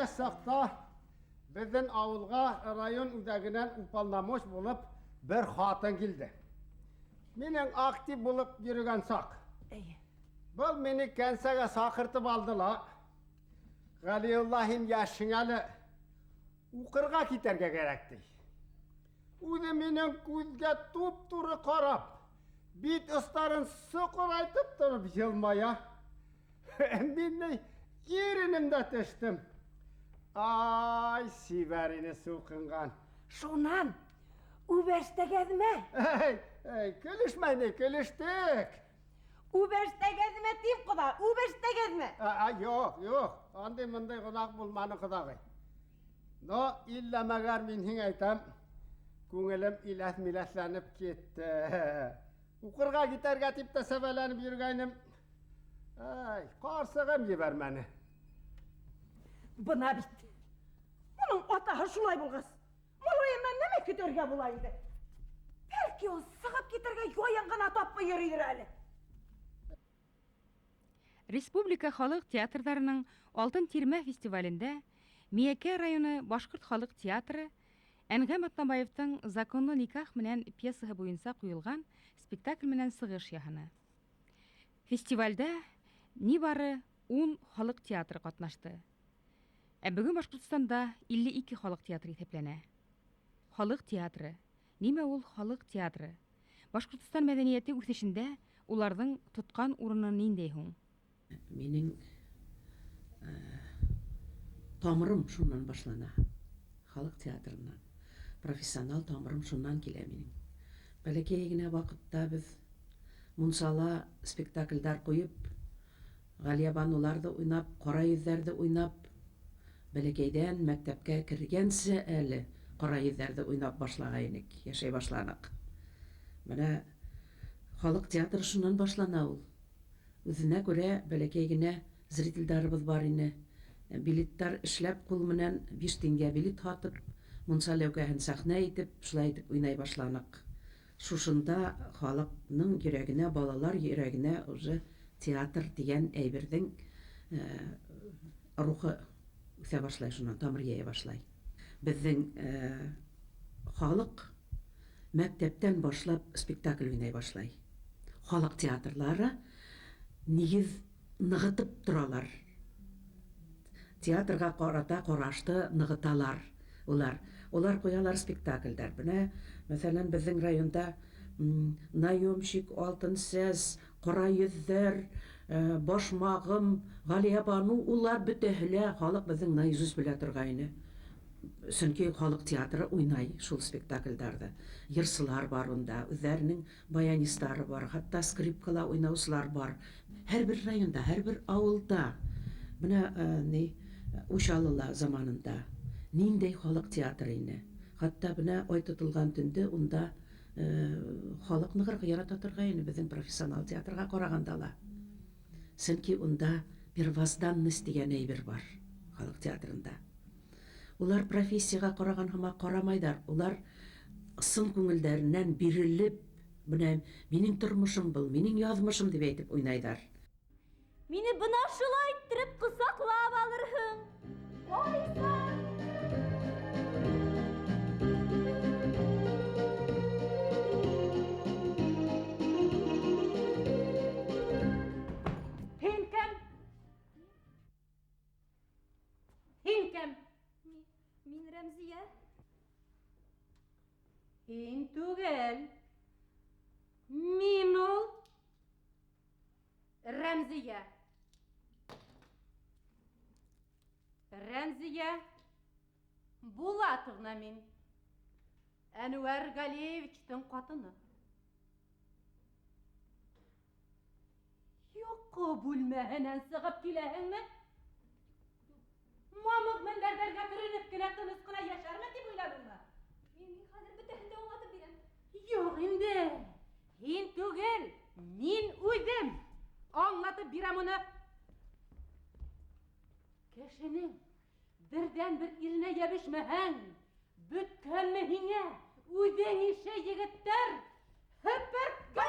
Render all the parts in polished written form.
Йәш саҡта беҙҙең ауылға район үҙәгенән уполномоч булып бер хатын килде. Минең актив булып йөрөгән саҡ. Эйе. Был мине кәнсәгә саҡыртып алды ла. Ғәлиулла, һин йәшһең әле. Уҡырға китәргә кәрәк, ти. Үҙе минең күҙгә туп-туры ҡарап, бит остарын соҡорайтып тороп йылмая. Мин ни иренем дә төштөм. Ай, сибәр ине суҡынған. Шунан үбәштегеҙме? Эй, эй, көлөшмәй ни, көлөштөк. Үбәштегеҙме тип, ҡоҙа, үбәштегеҙме? А, юҡ, юҡ, андай мындай гонаһ булманы, ҡоҙағый. Но иллә мәгәр мин һиңә әйтәм, күңелем иләҫ-миләҫләнеп китте. Уҡырға китәргә тип тә сәбәләнеп йөрөгәйнем. Ай, ҡарсығым ебәрмәне. Бына бит. Уның атаһы шулай булғас, малайынан нәмә көтөргә була инде? Бәлки ул сығып китергә яйын ғына тапмай йөрөйҙөр әле. Республика халыҡ театрҙарының Алтын тирмә фестивалендә Миәкә районы башҡорт халыҡ театры Әнғәм Атнабаевтың Законлы никах менән пьесаһы буйынса ҡуйылған спектакль менән сығыш яһаны. Фестивальдә ни бары 10 халыҡ театры ҡатнашты. Ә бөгөн Башҡортостанда 52 халыҡ театры иҫәпләнә. Халыҡ театры. Нимә ул халыҡ театры? Башҡортостан мәҙәниәте үҫешендә уларҙың тотҡан урыны ниндәй һуң? Минең тамырым шунан башлана. Халыҡ театрынан. Профессионал тамырым шунан килә минең. Бәләкәй генә ваҡытта беҙ мунсала спектаклдәр ҡуйып, Ғәлиябануларҙы уйнап, ҡара йөҙҙәрҙе уйнап, бәләкәйҙән мәктәпкә кергәнсе әле ҡара йөҙҙәрҙе уйнап башлағайныҡ, йәшәй башланыҡ. Бына халыҡ театры шунан башлана ул. Үҙенә күрә бәләкәй генә зрительдарыбыҙ бар ине. Билеттар эшләп ҡул менән 5 тиңгә билет һатып, мунса ләүкәһен сәхнә итеп, шулай итеп уйнай башланыҡ. Шушында халыҡның йөрәгенә, балалар йөрәгенә уже театр тигән әйберҙең рухы үҫә башлай, шунан тамыр йәйә башлай. Беҙҙең халыҡ мәктәптән башлап спектакль уйнай башлай. Халыҡ театрлары нигеҙ нығытып торалар. Театрға ҡарата ҡарашты нығыталар улар. Улар ҡуялар спектаклдәр. Бына, мәҫәлән, беҙҙең районда Наемщик, Алтын сәс, Ҡара йөҙҙәр, Башмағым, Ғәлиябану, улар бөтәһе лә халыҡ беҙҙең наизусть белә торғайны. Сөнки халыҡ театры уйнай шул спектаклдәрҙе. Йырсылар бар унда, үҙҙәренең баянистары бар, хатта скрипкала уйнаусылар бар. Һәр бер районда, һәр бер ауылда, бына ни Учалыла заманында ниндәй халыҡ театры ине. Хатта бына Ай тотолған төндө унда халыҡ нығыраҡ ярата торғайны беҙҙең профессионал театрға ҡарағанда ла. Сөнки унда первозданность тигән әйбер бар халыҡ театрында. Улар профессияға ҡараған һымаҡ ҡарамайҙар. Улар ысын күңелдәренән бирелеп, бына минең тормошом был, минең яҙмышым тип әйтеп уйнайҙар. Мине бына шулай иттереп ҡосаҡлап алырһың. Ҡайсан? Һин кем? Һин кем? Мин Рәмзиә. Һин түгел. Мин ул Рәмзиә. Рәмзиә Булатовна мин. Әнүәр Галиевичтың ҡатыны. Йоҡо бүлмәһенән сығып киләһеңме? Мамыҡ мендәрҙәргә төрөнөп кенә тыныс ҡына йәшәрмен тип уйланыңмы? Мин хәҙер бөтәһен дә аңлатып бирәм. Юҡ инде. Һин түгел, мин үҙем аңлатып бирәм уны. Кешенең берҙән-бер иренә йәбешмәһәң, бөткәнме һиңә? Үҙең ише егеттәр һеперткән.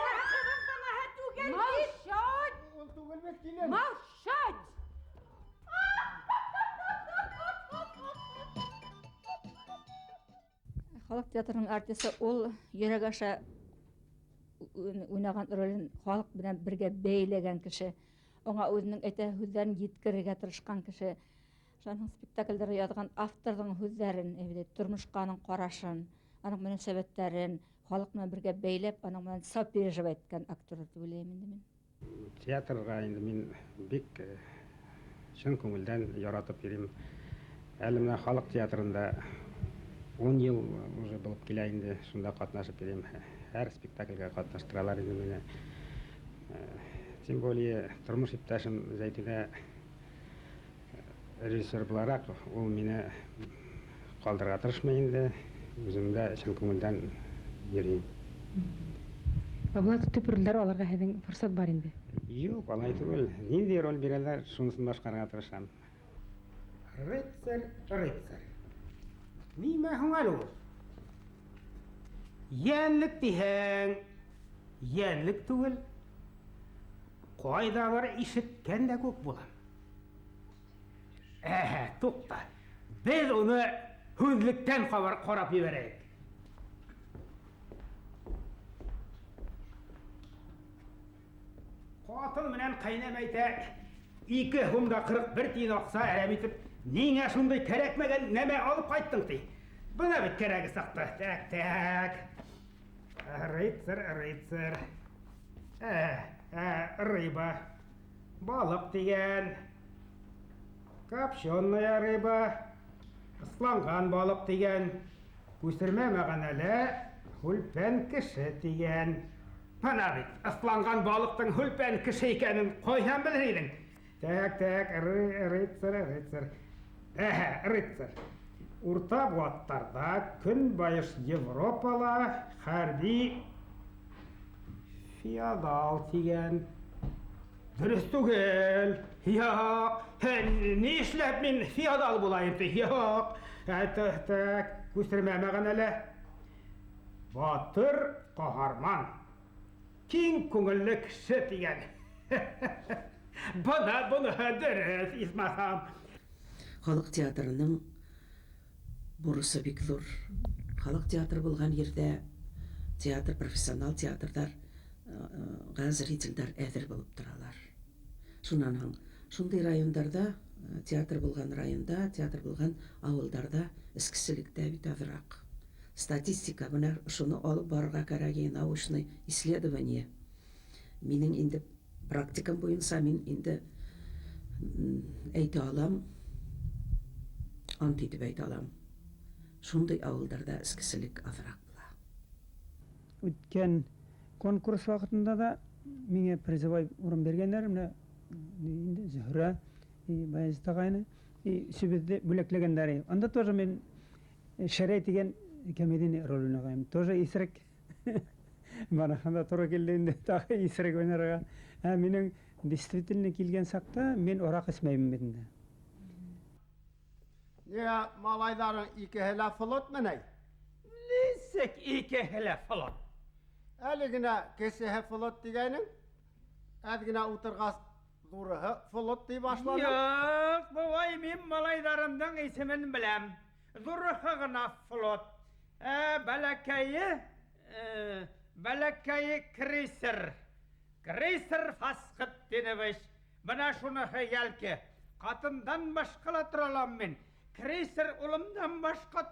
Быныһы түгел бит. Молчать! Ул түгел бит, килен. Молчать! Халыҡ театрының артисы ул йөрәк аша уйнаған ролен халыҡ менән бергә бәйләгән кеше. Уңа үҙенең әйтә һүҙҙәрен еткерергә тырышҡан кеше. Шуның спектакльдәрҙе яҙған авторҙың һүҙҙәрен, тормошҡа аның ҡарашын, аның мөнәсәбәттәрен халыҡ менән бергә бәйләп, аның менән сопереживать иткән актер тип уйлайым инде мин. Театрға инде мин бик чын күңелдән яратып йөрим. Әле менә халык театрында 10 ел уже булып килә инде, шунда катнашып йөрим. Һәр спектакльгә катнаштыралар инде мине. Тем более тормыш иптәшем Зәйтүнә режиссер буларак, ул мине калдырырга тырышмый инде. Үзем дә чын күңелдән йөрим. Ә болай төп рольләр алырга һеҙҙең форсат бар инде? Юк, алай түгел. Нинди роль бирәләр, шунысын башкарырга тырышам. Рыцарь, рыцарь. Нимә һуң әле ул? Йәнлек тиһәң, йәнлек түгел. Кайдалыр ишеткән дә күк булам. Әһә, тукта. Без уны һүҙлектән ҡарап ебәрәйек. Ҡатын менән ҡәйнәм әйтә, 2 һум да 41 тиен аҡса әрәм итеп, ниңә шундай кәрәкмәгән нәмә алып ҡайттың, ти. Бына бит кәрәге сыҡты. Так, так. Рыцарь, рыцарь. Рыба. Балыҡ тигән. Копченая рыба. Ысланған балыҡ тигән. Күсермә мәғәнәлә һүлпән кеше тигән. Бына бит, ысланған балыҡтың һүлпән кеше икәнен ҡайҙан белер инең? Так, так, рыцарь, рыцарь. Әһә, рыцарь. Урта быуаттарҙа Көнбайыш Европала хәрби феодал тигән. Дөрөҫ түгел. Юҡ. Ни эшләп мин феодал булайым ти? Юҡ. Так, так, күсермә мәғәнәлә. Батыр ҡаһарман. Киң күңелле кеше тигән. Бына, бына дөрөҫ, исмаһам. Халыҡ театрының бурысы бик ҙур. Халыҡ театры булған ерҙә театр, профессионал театрҙар зрительдәр әҙер булып торалар. Шунан һуң шундай райондарҙа, театр булған районда, театр булған ауылдарҙа эскеселек тә бит аҙыраҡ. Статистика, бына шуны алып барырға кәрәк, научный исследование. Минең инде практикам буйынса мин инде әйтә алам, ант итеп әйтә алам. Шундай ауылдарҙа эскеселек аҙыраҡ була. Үткән конкурс ваҡытында да миңә призовой урын биргәндәр, менә инде Зөһрә Баязит ағайны өсөбөҙҙө бүләкләгәндәр. Анда тоже мин Шәрәй тигән комедийный роль уйнағайным. Тоже иҫерек. Бараһында тура килде инде тағы иҫерек уйнарға. Ә минең действительно килгән саҡта мин араҡ эсмәймен бит инде. Ниңә малайҙарың икеһе лә флот менәй? Нисек икеһе лә флот? Әле генә кесеһе флот тигәйнең, әҙ генә ултырғас ҙурыһы флот ти башланы. Юҡ, бабай, мин малайҙарымдың исемен беләм. Ҙурыһы ғына флот. Ә бәләкәйе, бәләкәйе крейсер. Крейсер Фасхетдинович. Бына шуныһы йәлке. Ҡатындан башҡа ла тора алам мин. Крейсер улымдан башҡа